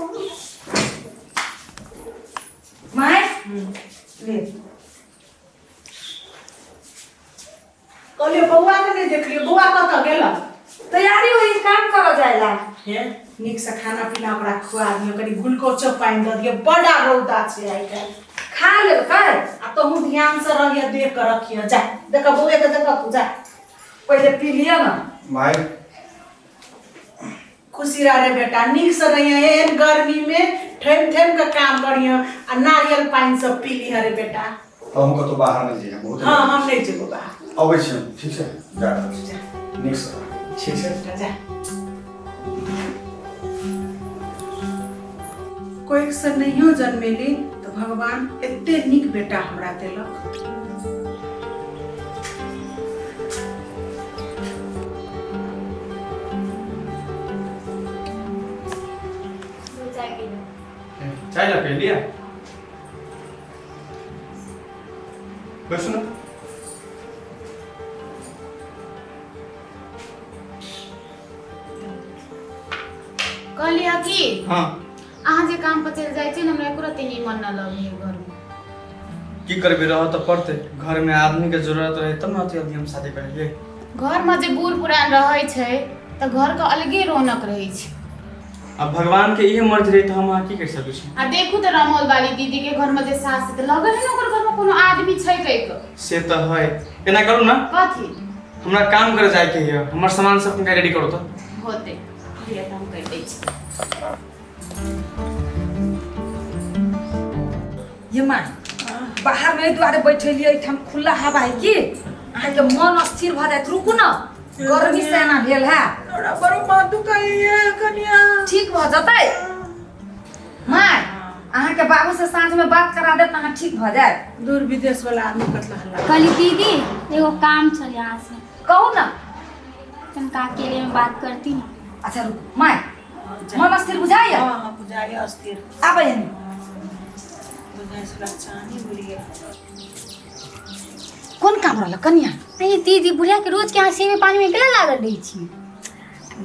My ले। कहलियै बौआ के नहि देखलियै, बौआ कतऽ गेल? तैयारी होई, काम करऽ जायला। हे, नीक से खाना पीना ओकरा खुआ दियौ, कनि ग्लूकोजो पानि दऽ दियौ। बड़ा रौदा छै आइ काल्हि। खा लेलकै। आ तोहूँ ध्यान से रहिए, देख के रखिए। जा देख, बौए के देख तू, जा। पहिले पी लिअ ने। माय। खुशी रह रे बेटा, नीक से रहिए। एहन गर्मी में ठेम ठेम के काम करिए आ नारियल पानि सब पी लिह रे बेटा। तहूँ कतौ बाहर नहि जइहे बहुत। हाँ, हम नहीं जेबो बाहर। अबै छी हम, ठीक छै? जा रहल छी। नीक से रह, ठीक छै? बेटा, जा। कोइक से नहियो जन्मेली तऽ भगवान एते नीक बेटा हमरा देलक। चाय ला पे लिया, बैसू ना। कहलियै कि अहाँ जे काम पर चलि जाइ छियै ने, हमरा एको रत्ती नीमन न लगैए घरमे। की करबी, रह तऽ पड़तै। घरमे आदमीके जरूरत रहै तब ने अति जल्दी हम शादी करियै। घरमे जे बूढ़ पुरान रहै छै तऽ घरके अलगे रौनक रहै छै। अब भगवानके इहे मर्जी रहै तऽ हम अहाँ की करि सकै छी? आ देखू तऽ रमौल वाली दीदी के घरमे जे सास छै तऽ लगै है ने ओकर घरमे कोनो आदमी छै कहि। से तऽ है। एना करू ने। कथी? हमरा काम करे जायके है, हमर सामान सब कनिका रेडी करू तऽ। होतै, लिअ तऽ हम करि दै छी। ये माय, बाहर में एहि दुआरे बैठेलियै, एहिठाम खुला हवा है कि अहाँके मन अस्थिर भऽ जायत। रुकू ने, गर्मी से एना भेल है। हमरा बड़ माथ दुखाइए कनिया। ठीक भऽ जेतै माय, अहाँके बाबू से साँझ में बात करा देब तऽ अहाँ ठीक भऽ जायब। दूर विदेश वाला आदमी कतला हल्ला। कहली दीदी, एगो काम छल यहाँ से। कहू ने। तनका अकेले में बात करती ना। अच्छा रुकू माय, मन अस्थिर बुझाइए? हाँ हाँ, बुझाइए अस्थिर। आबै हन। बुझाइ छला चानी बुझि गेल। कोन काम रहल कनिया? अरे दीदी, बुढ़िया के रोज के यहाँ सेमे पानी में केला लागल रहै छी।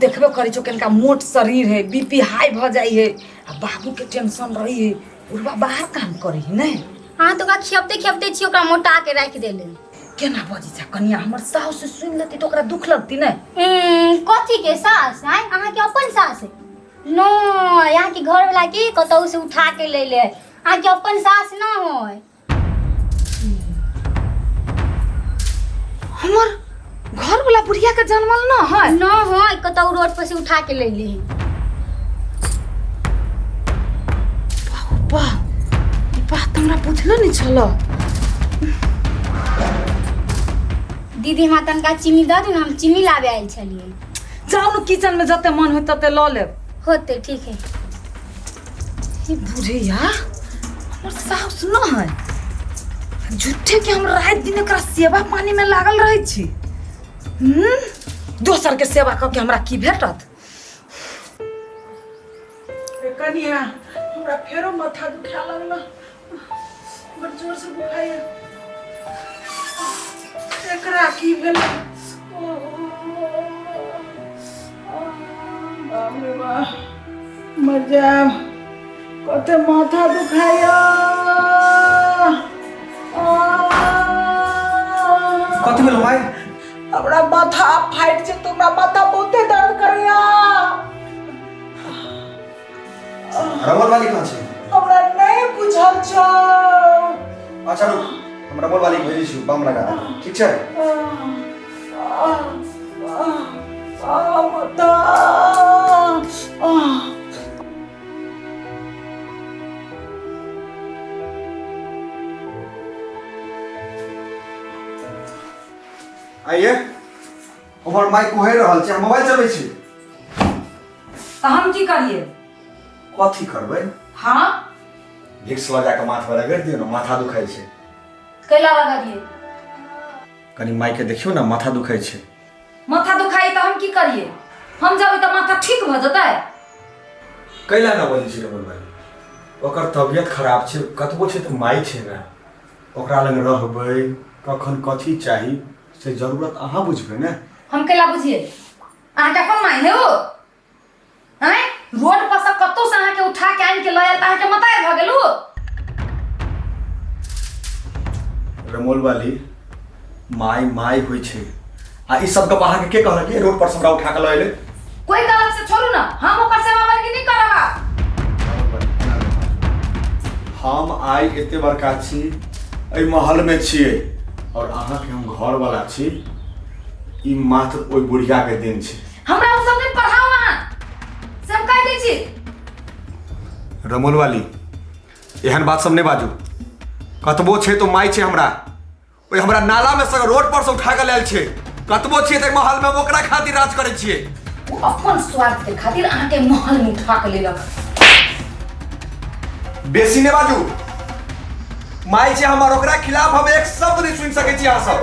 देखबे करै छौ कनिका मोट शरीर है, बीपी हाई भऽ जाइ है आ बाबू के टेंशन रही है। बुढ़बा बाहर काम करै है ने। अहाँ तऽ ओकरा खियबते खियबते छी, ओकरा मोटा के राखि देले। केना बजै छै कनिया? हमर साउस से सुनि लेती तऽ ओकरा दुख लगती ने। कथी के सास? आँय, अहाँके अपन सास है नो? अहाँके घर वाला की कतहु से उठा के ले ले, अहाँके अपन सास न होय। हमर घर वाला बुढ़िया के जनमल न है? न होय, कतहु रोड पर से उठा के ले ले। वाह, ई बात हमरा बुझलो नहि छल। दीदी, हमरा तनका चीनी दऽ दू ने, हम चीनी लाबे आयल छलियै। जाउ ने किचन में, जते मन होय तते लऽ लेब। होते, ठीक है। ई बुढ़िया हमर साउस न है। झूठे के हम राति दिन एकरा सेवा पानी में लागल रहै छी। दोसर के सेवा कऽ के हमरा की भेटत? ए कनिया, हमरा फेरो माथा दुखा लगल, बड़ जोर से दुखाइए। एकरा की भेल? बाप रे बाप, मर जायब। कते माथा दुखाइया। कथी भेल भाई? हमरा माथा फाटि जेतौ, हमरा माथा बहुते दर्द करैया। रमल वाली कहाँ छै? हमरा नहि बुझल छौ। अच्छा रुक, हम रमल वाली के भेजै छी, बम लगा दे, ठीक छै? माथा। आइए, उम्हर माइक कुहरि रहल छै, हम मोबाइल चलबै छी। तऽ हम की करिए? कथी करबै? हाँ। भिक्स लऽ जाकऽ माथ पर रगड़ि दियौ ने, माथा दुखाइ छै। कैला रगड़िए? कनि माइके देखियौ ने, माथा दुखाइ छै। माथा दुखाई तऽ हम की करिए? हम जेबै तऽ माथा ठीक भऽ जेतै? कैला न बजै छी रमन भाई? ओकर तबियत खराब छै, कतबो छै तऽ माय छै ने। ओकरा लग रहबै, कखन कथी चाही से जरूरत अहाँ बुझबै ने। हम कैला बुझिए? अहाँके अपन माय है ओ? आँय, रोड पर से कतौ से अहाँके उठा रमोल वाली माय माय होइ छै आ ई सब गप अहाँके के कहलक रोड पर से हमरा उठा के लऽ एलै? कोई कहलक से छोड़ू ना, हम ओकर सेवा बन नहीं करब। हम आइ एते बड़का छी, एहि महल में छियै और अहाँके हम घर वाला छी, ई मात्र ओहि बुढ़िया के देन छै। हमरा ओ सब दिन पढ़ाओ अहाँ से हम कहि दै छी। रमोल वाली एहन बात सब नहि बाजू, कतबो छै तो माय छै हमरा, ओहि हमरा नाला में से रोड पर से उठा के लायल छै, कतबो छियै तऽ महल में हम ओकरा खातिर राज करै छियै। ओ अपन स्वार्थ के खातिर अहाँके महल में उठा के लेलक। बेसी नहि बाजू, माय छै हमर, ओकरा खिलाफ हम एक शब्द नहीं सुनि सकै छी। अहाँ सब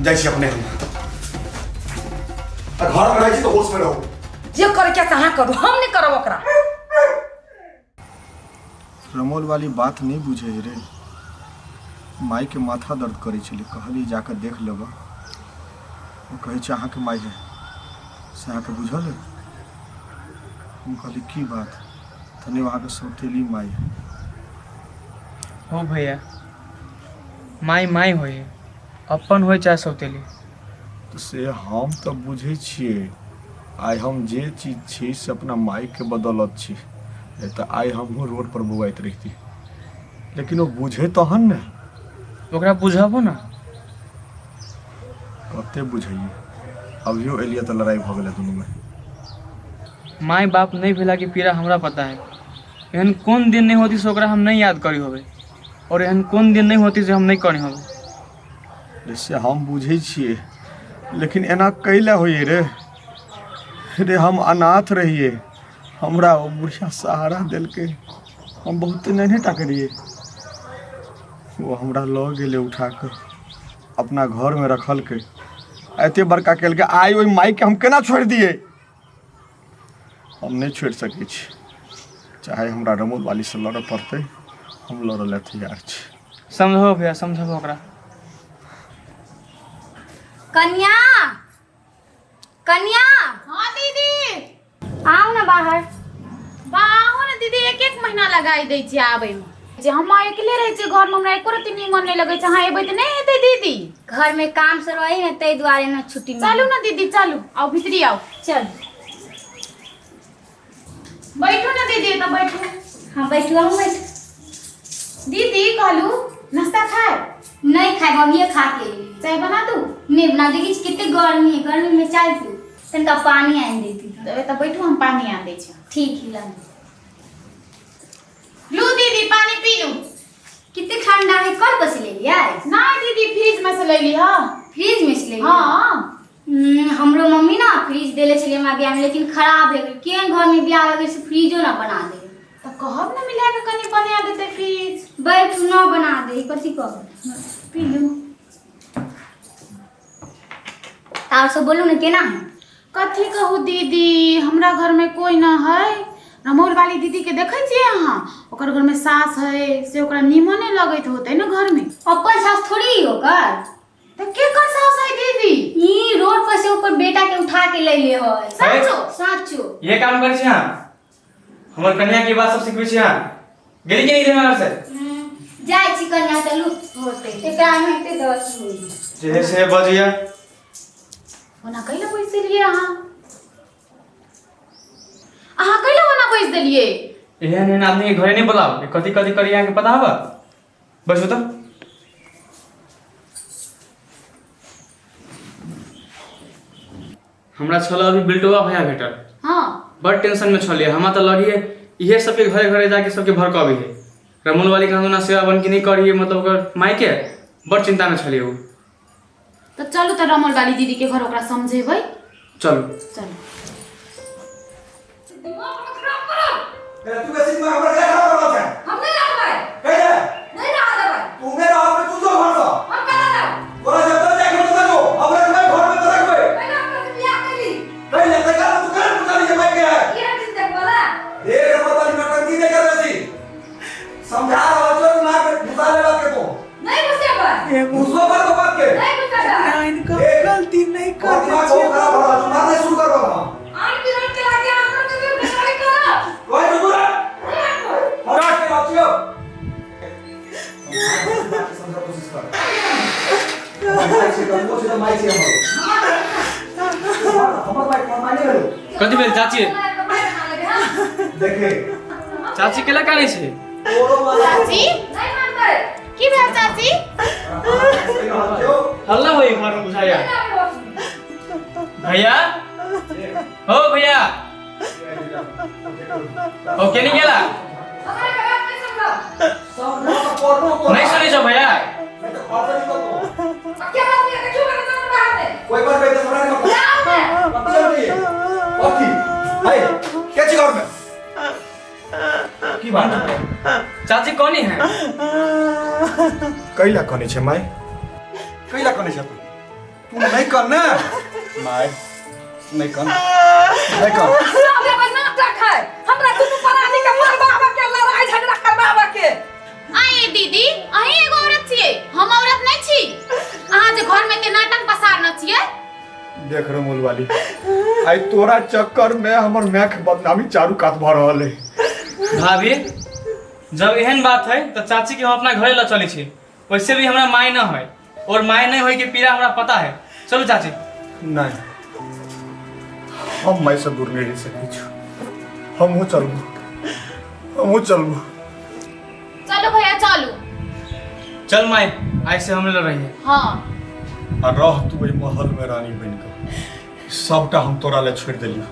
जाइ छी अपने, हम आ घर में रहै छी तऽ होश में रहू। जे करे के अहाँ करू, हम नहीं करब ओकरा। रमोल वाली बात नहीं बुझे रे, माई के माथा दर्द करै छलै, कहली जाकर देख लेब, ओ कहै छै अहाँके माय है से अहाँके बुझल है? हम कहली की बात, तने अहाँके सौतेली माय है। हो भैया, माय माय होइ है, अपन होइ चाहे सौतेली। तऽ से हम तऽ बुझै छियै, आइ हम जे चीज छी से अपना मायके बदौलत छी, नहि तऽ आइ हमहूँ रोड पर बौआइत रहिती, लेकिन ओ बुझे तहन ने। ओकरा बुझाबो ना। कते बुझैयै, अभियो एलियै तऽ लड़ाइ भऽ गेलै दुनूमे। माय बाप नहीं भेला के पीड़ा हमरा पता है, एहन कोन दिन नहीं होती से ओकरा हम नहीं याद करी होबे, और एहन कोन दिन नहीं होती से हम नहीं करी होबे। से हम बुझै छियै, लेकिन एना कैला होइए रे? रे हम अनाथ रहियै, हमरा ओ बुढ़िया सहारा देलकै, हम बहुते नन्हे टा के रहियै, ओ हमरा लऽ गेलै उठा कऽ अपना घरमे रखलकै, एते बड़का केलकै, आइ ओहि मायके हम केना छोड़ि दियै? हम नहि छोड़ि सकै छी, चाहे हमरा रमोल वालीसँ लड़ऽ पड़तै, हम लड़ऽ लए तैयार छी। समझाबो भैया, समझाबो ओकरा। कन्या, कन्या। हाँ दीदी। आओ ना बाहर। बाहर ना दीदी, एक एक महीना लगाई दै छियै आबै में। जे हम अकेले रहै छियै घर में, हमरा एको रत्ती नीमन नहीं लगै छै। अहाँ एबै तऽ नहि हेतै दीदी। घर में काम से रही ना ताहि दुआरे ना छुट्टी मिलल। चलू ना दीदी, चलू आओ भीतरी आओ। चल बैठू ना दीदी, तऽ बैठू। हाँ बैठू, हम बैठू। दीदी कहलू नाश्ता खाए? नहीं खाए, अभिये खा के एलियै। चाय बना दू? नहीं बना, देखी छी कते गर्मी है, गर्मी में चाय पीऊ, तनिका पानी आनि देती। तऽ बैठू, हम पानी आनि दै छी। ठीक है, ला। लू दीदी पानी पी लू। कितने ठंडा है, कल बस ले लिया? नहीं दीदी, फ्रिज में से ले ली। हाँ फ्रिज में से ले? हाँ। हमरो मम्मी ना फ्रिज देले छलै हमरा बियाह में, लेकिन खराब भए गेल। केहन घर में बियाह हो गेल से फ्रिजो ना बना दे। तऽ कहब ना मिला के कनी बना देते फ्रिज। बैठू ना, बना दे, कथी कहब। पी लू। आर सब बोलू ना केना है? कथी कहू दीदी, हमरा घर में कोई ना है। रमौल वाली दीदी के देखै छियै अहाँ, ओकर घर में सास है से ओकरा नीमने लगैत होतै ना घर में। अपन सास थोड़ी ओकर। तऽ केकर सास है दीदी? ई रोड पर से ऊपर बेटा के उठा के ले ले है। साचो? साचो। ये काम करै छी अहाँ, हमर कन्या के बात सब सिखबै छी अहाँ। गेली कि नहीं हमरा से? जाइ छी कन्या, चलू होतै एकरा हेतै 10 मिनट। जे से बजिया। ओना कैला बैस देलियै अहाँ? अहाँ कैला ओना बैस देलियै? एहन एहन आदमी के घरे नहीं बुलाओ, कथी कथी करी अहाँके पता हबा? बैसू तऽ। हमरा छल अभी बिल्टुआ भैया भेटल। हाँ। बड़ टेंशन में छलियै हमरा, तऽ लगिए इहे सबके घरे घरे जाके सबके भड़कबी है। रमोल वाली कहाँ ना सेवा बन के नहीं करिए, मतलब ओकर मायके बड़ चिंता में छलियै ओ। तऽ चलू तऽ रमोल वाली दीदी के घर ओकरा समझेबै। चलू चलू। तू बेसी दिमाग हमर खराब करल छै। हम नहीं रहबै। कैले? नहीं रह देबै। तू में रह, तू जो घर से। हम केना जाब? तोरा जब तक जाके तो जो हम रखबै घर में तो रखबै। कैला हमरा से बियाह कैली? कैले त का तू कर पुछली जे माय के है? इहे दिन देखबला। एक नंबर वाली नौटंकी नहीं कर रही, समझा रहा जो दिमाग में घुसा ले बात के तो। नहीं घुसेबै। घुसो पर तो बात के। नहीं घुसेबै। इनका गलती नहीं और कर दिमाग बहुत खराब हो रहा है, मारना शुरू कर रहा हूं। आन बिरान के लागे हमरा के बेचारी करब। कोई तो दूर। नहीं हटबै। कथी भेल चाची? देखे चाची केला कानै छै? चाची की भेल चाची? हल्ला होई घर में बुझाया। भैया हो भैया हो केनी गेला? नहीं सुनै छौ भैया? कोई बात नहीं तो हमरा नहीं कथी है के छी घर में की बात चाची कोनी है? कैला कने छै माय? कैला कने छै तू? तू नहीं कर ना माय, नहीं कर, नहीं कर। सब एगो नाटक है हमरा दुनू प्राणी के मरबाबा के लड़ाई झगड़ा करबाबा के। आए दीदी अहीं एगो औरत छियै, हम औरत नहीं छी। अहाँ जे घर में ते नाटक पसारने छियै। देख रमोल वाली आई तोरा चक्कर में हमर my के बदनामी चारू कात भ रहल है। भाभी जब एहन बात है तो चाची के हम अपना घरे ल चली छी। वैसे भी हमरा my न है और my नहीं होय के पीड़ा हमरा पता है। चलू चाची। नहीं हम my से दूर नहीं रह सकै छी। हमहूँ चलबू, हमहूँ चलबू। चलो भैया चलू। चल my I से हम ल रही है। हाँ आ रह तू एहि महल में रानी बन के, सबटा हम तोरा ले छोड़ देलियो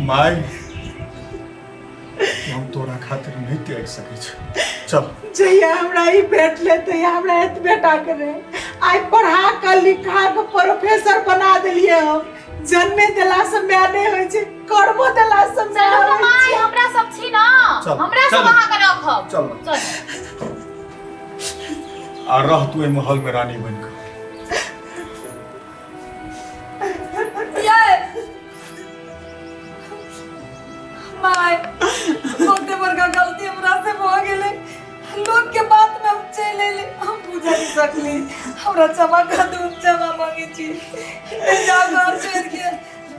my. हम तोरा खातिर नहीं त्याग सकै छी। चल जहिया हमरा ई भेटले तहिया हमरा एतबे टा के रहे। आइ पढ़ा के लिखा के प्रोफेसर बना देलियै हम। जन्मे देला से my नहीं होइ छै, कर्मो देला से my चलू होइ my छै। हमरा सब छी ना, हमरा सब अहाँ के रखब। चल चल आ रह तू एहि महल में रानी बन के। ये my बहुते बड़का गलती हमरा से भ गेलै। लोग के बात में हम चलि अयली, हम बुझ नहीं सकली। हमरा क्षमा कर दू, क्षमा मांगे छी। जाओ घर छोड़ के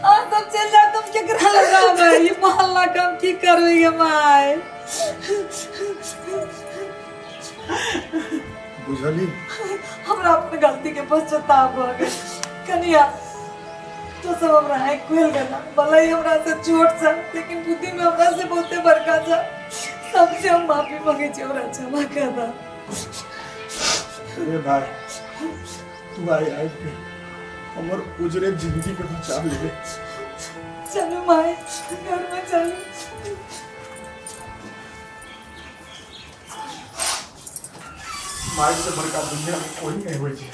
और सब चलि जाओ, तुम केकरा लगाबै? ई मोहल्ला के हम की करबै गे my? बुझली हमरा अपन गलती के पश्चाताप भ गेल। कनिया तो सब हमरा आँखि खुलि गेल। भले ही हमरा से छोट छ लेकिन बुद्धि में हमरा से बहुते बड़का छ। सबसे हम माफी मांगे छी, हमरा क्षमा कर दा। अरे भाई तू आई आई के हमर उजरे जिंदगी के बचा ले। चलो my घर में चलो। My से बड़का दुनिया में कोई नहीं होइ छै।